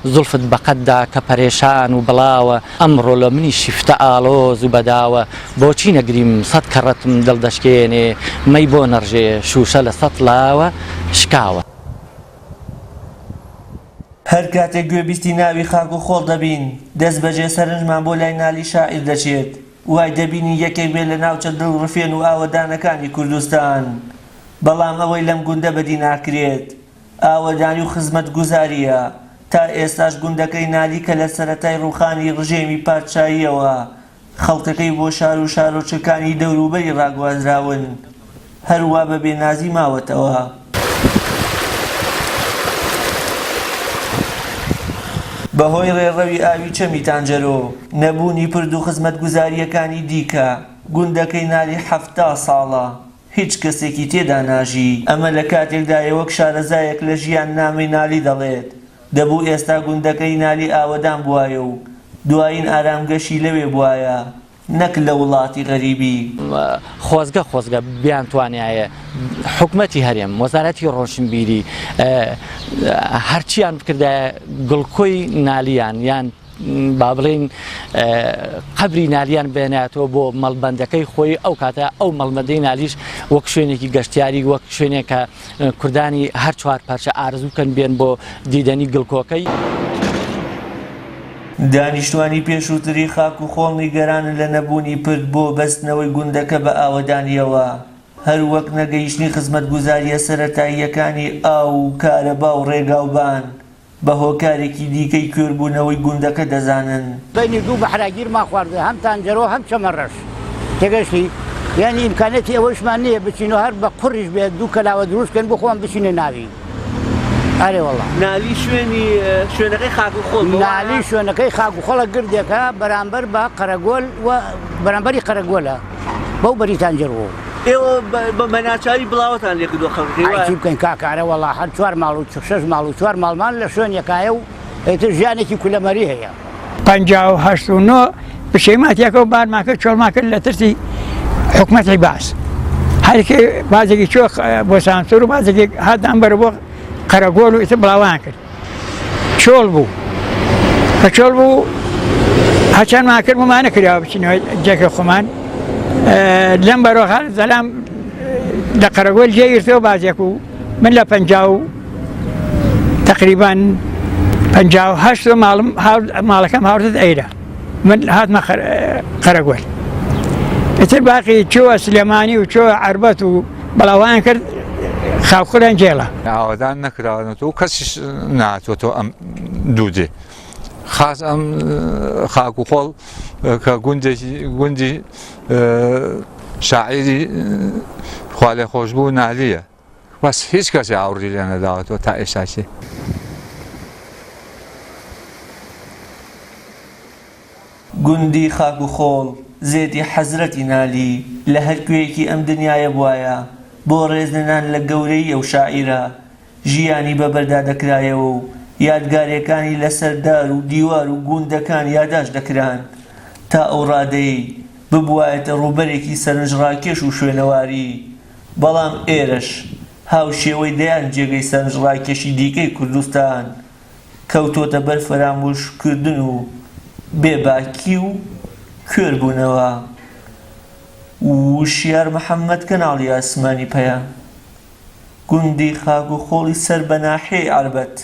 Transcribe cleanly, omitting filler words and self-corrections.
زوڵفت بە قەددا کە پەرێشان و بڵاوە ئەمڕۆ لە منی شیفتە ئاڵۆز و بەداوە بۆچی نەگریم سەت کەڕەتم دڵ دەشکێنێ مەی بۆ نەڕژێ شووشە لە سەتڵاوە شکاوە. هەر کاتێک گوێبیستی ناوی خاک و خۆڵ دەبین، دەستبەجێ سەرنجمان بۆ لای نالی شاعیر دەچێت، وای دەبینین یەکێک بێت لە ناوچە دڵڕفێن و ئاوەدانەکانی کوردستان. بەڵام ئەوەی لەم گوندە بەدی ناکرێت، ئاوەدانی و خزمەتگوزارییە. تا ئێستاش گوندەکەی نالی کە لە سەرەتای ڕووخانی ڕژێمی پادشاییەوە خەڵکەکەی بۆ شار و شارۆچکەکانی دەوروبەری ڕاگوازراون، هەروا بە بێنازی ماوەتەوە. بەهۆی ڕێڕەوی ئاوی چەمی تانجەرۆ، نەبوونی پرد و خزمەتگوزارییەکانی دیکە، گوندەکەی نالی 70 ساڵە هیچ کەسێکی تێدا ناژی. ئەمە لە کاتێکدایە وەک شارەزایەک لە ژیاننامەی نالی دەڵێت، دەبوو ئێستا گوندەکەی نالی ئاوەدان بوایە و دوایین ئارامگەشی لەوێ بوایە نەک لە وڵاتی غەریبی. خۆزگە خۆزگە بیانتوانیایە حکومەتی هەرێم، وەزارەتی ڕۆشنبیری هەرچیان بکردایە گڵکۆی نالیان یان با بڵێین قەبری نالیان بێناتەوە بۆ مەڵبەندەکەی خۆی ئەو کاتە ئەو مەڵبەندەی نالیش وەک شوێنێکی گەشتیاری وەک شوێنێک کە کوردانی هەر چوار پارچە ئارزوو بکەن بێن بۆ دیدەنی گڵکۆکەی. دانیشتوانی پێشووتری خاک و خۆڵ نیگەرانن لە نەبوونی پرد بۆ بەستنەوەی گوندەکە بە ئاوەدانییەوە، هەروەک نەگەیشتنی خزمەتگوزارییە سەرەتاییەکانی ئاو و کارەبا و ڕێگاوبان. بە هۆکارێکی دیکەی کوێربوونەوەی گوندەکە دەزانن. بەینی دوو بەحرا گیرمان خواردوە هەم تانجەرۆ هەم چەمە ڕەش تێگەشتی یانی ئیمکانیەتی ئەوەیشمان نییە بچین و هەر بە قوڕیش بێت دوو کەلاوە دروست کەین بۆ خۆمان بچینە ناوی ئەرێ وەڵا. نالی شوێنی شوێنەکەی خاک و خۆڵ بە وایە؟ نالی شوێنەکەی خاک و خۆڵە گردێکە بەرامبەر بە قەرەگۆل و بەرامبەری قەرەگۆلە بەو بەری تانجەرۆ. ئێوە بە ناچاری بڵاوەتان لێ کردووە خەڵکەکەی وایە؟ ئەی چی بکەین کاکە ئەرێ وەڵا هەر چوار ماڵ و شەش ماڵ و چوار ماڵمان لە شوێنێکایە و ئیتر ژیانێکی کولەمەری هەیە. 58 و نۆ پشەیمان تێکە و بارمان کرد چۆڵمان کرد لە ترسی حکومەتی بەعس هەرکێ بازێکی چۆ بۆ سانسۆر و بازێکی هاتان بەرە بۆ قەرەگۆل و ئیتر بڵاوان کرد چۆڵ بوو کە چۆڵ بوو هەچەندمان کرد بۆمان نەکراوە بچینەوە جێگە خۆمان لەم بەرۆخە زەلام لە قەرەگۆل جێگرتەوە بازێک و من لە پەنجا و تقریبان 58 ماڵم ماڵەکەم هاوردت ئەیرە من هاتمە قەرەگۆل ئیتر باقی چوە سلێمانی و چوە عربەت و بەڵاوان کرد خاوخۆیان جێڵە. ئاوەدان نەکراونەتەوە و کەسیش نەهاتووەتەوە ئەم دوو دێ خاس ئەم خاک و خۆڵ کە گوندێکی گوندی شاعیری خوالێخۆشبوو نالیە بەس هیچ کەسێ ئاوڕی لێ نەداوەتەوە تا ئێستاکی. گوندی خاک و خۆڵ، زێدی حەزرەتی نالی، لە هەر کوێیەکی ئەم دنیایە بوایە، بۆ ڕێزلێنان لە گەورەیی ئەو شاعیرە، ژیانی بە بەردا دەکرایەوە و یادگارییەکانی لە سەر دار و دیوار و گوندەکان یاداشت دەکران، تا ئەو ڕادەیەی ببوایەتە ڕووبەرێکی سەرنجڕاکێش و شوێنەواری. بەڵام ئێرەش، هاوشێوەی دەیان جێگەی سەرنجڕاکێشی دیکەی کوردستان، کەوتۆتە بەر فەرامۆش کردن و بێ باکی و کوێر بوونەوە. وشیار محەمەد کەناڵی ئاسمانی پەیام گوندی خاک و خۆڵی سەر بە ناحیەی عەربەت.